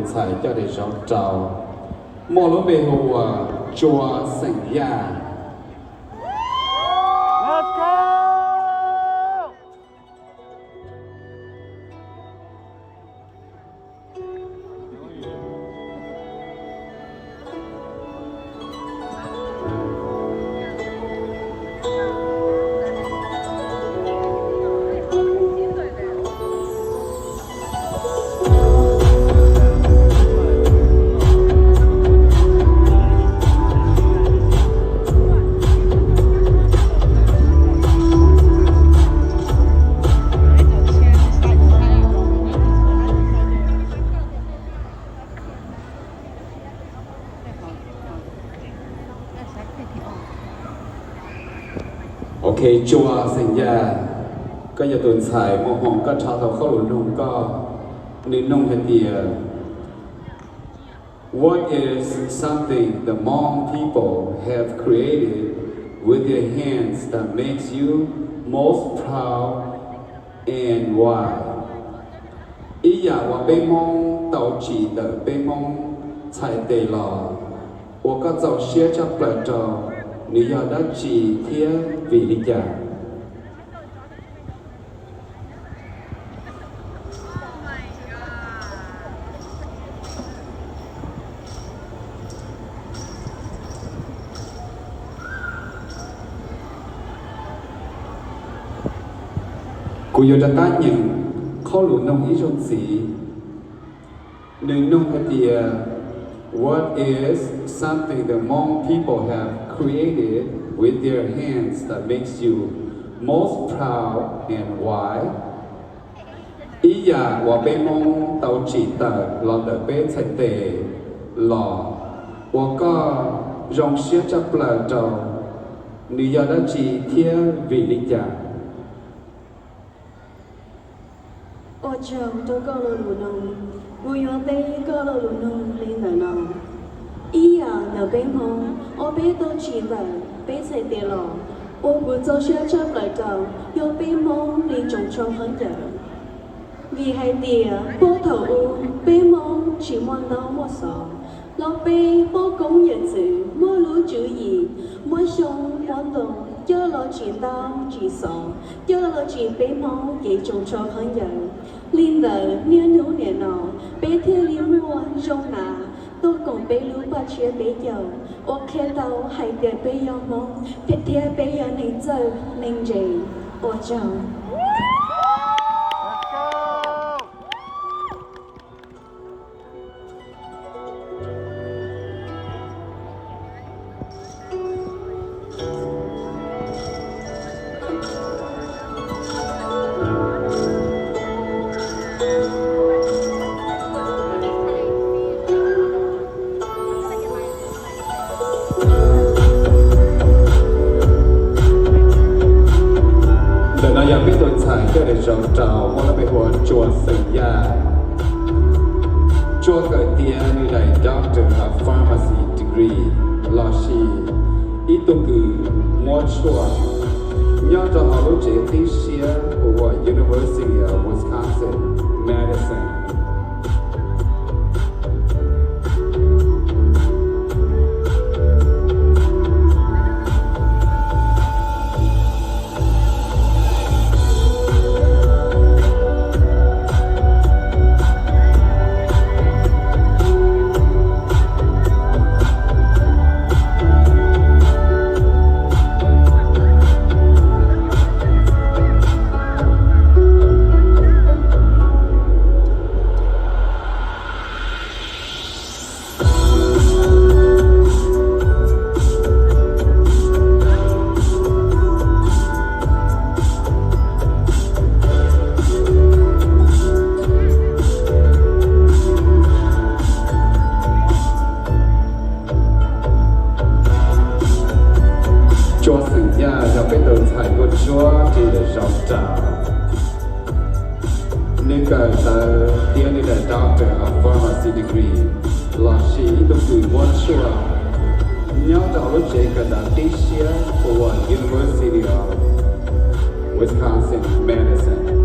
Ntxhais coj daim zauv rau, muaj lub npe hu ua Tsua xeem Yaj. Ok, Tsua xeem Yaj, koj yog tus ntxhais muaj hmoo koj rho tau qhob lus noog koj. Nws noog hais tias, What is something the Hmong people have created with their hands that makes you most proud and why? Ib yam uas peb Hmoob tau tsim ntawm peb Hmoob txhais tes los uas koj txaus siab tshaj plaws rau, nws yog dab tsi thiab vim li cas? Kuv yuav rov qab nyeem qhob lus noog ib zaug ntxiv. Nws noog hais tias, What is something the Hmong people have created with their hands that makes you most proud and why? Ib yam uas peb Hmoob tau tsim tawm los ntawm peb txhais tes los uas koj zoo siab tshaj plaws rau, nws yog dab tsi thiab vim li cas? Ua tsaug rau koj lo lus noog. Kuv yuav teb koj lo lus noog li ntawm no. Ib yam ntawm peb Hmoob uas peb tau tsim ntawm peb txhais tes los, uas kuv txaus siab tshaj plaws rau, yog peb Hmoob li tsoos tsho khaub ncaws. Vim hais tias puag thaum ub peb Hmoob tsis muaj ntaub muaj xov, los peb poj koob yawm txwv muaj lub tswv yim, muab xyoob muab ntoo coj los tsim ntaub tsim xov, coj los tsim peb Hmoob kev tsoos tsho khaub ncaws. Li ntawd niaj hnub nim no peb thiaj li muaj zoo hnav tuaj koom peb lub paj tshiab peb caug, uas qhia tau hais tias peb yog Hmoob thiab peb yog neeg txawj neeg ntse. Ua tsaug. Ntawm no yog peb tus ntxhais coj daim zauv rau, muaj lub npe hu ua Tsua xeem Yaj. Tsua kawm tiav nws daim Doctor of Pharmacy degree lossis ib tug kws muab tshuaj nyob rau hauv lub tsev qib siab hu ua University of Wisconsin Madison. Tsua xeem Yaj yog peb tus ntxhais nkauj ntsuab ris daim zauv rau. Nws kawm ntawv tiav nws daim Doctor of Pharmacy degree lossis ib tug kws muab tshuaj nyob rau hauv lub tsev kawm ntawv qib siab hu ua University of Wisconsin Madison.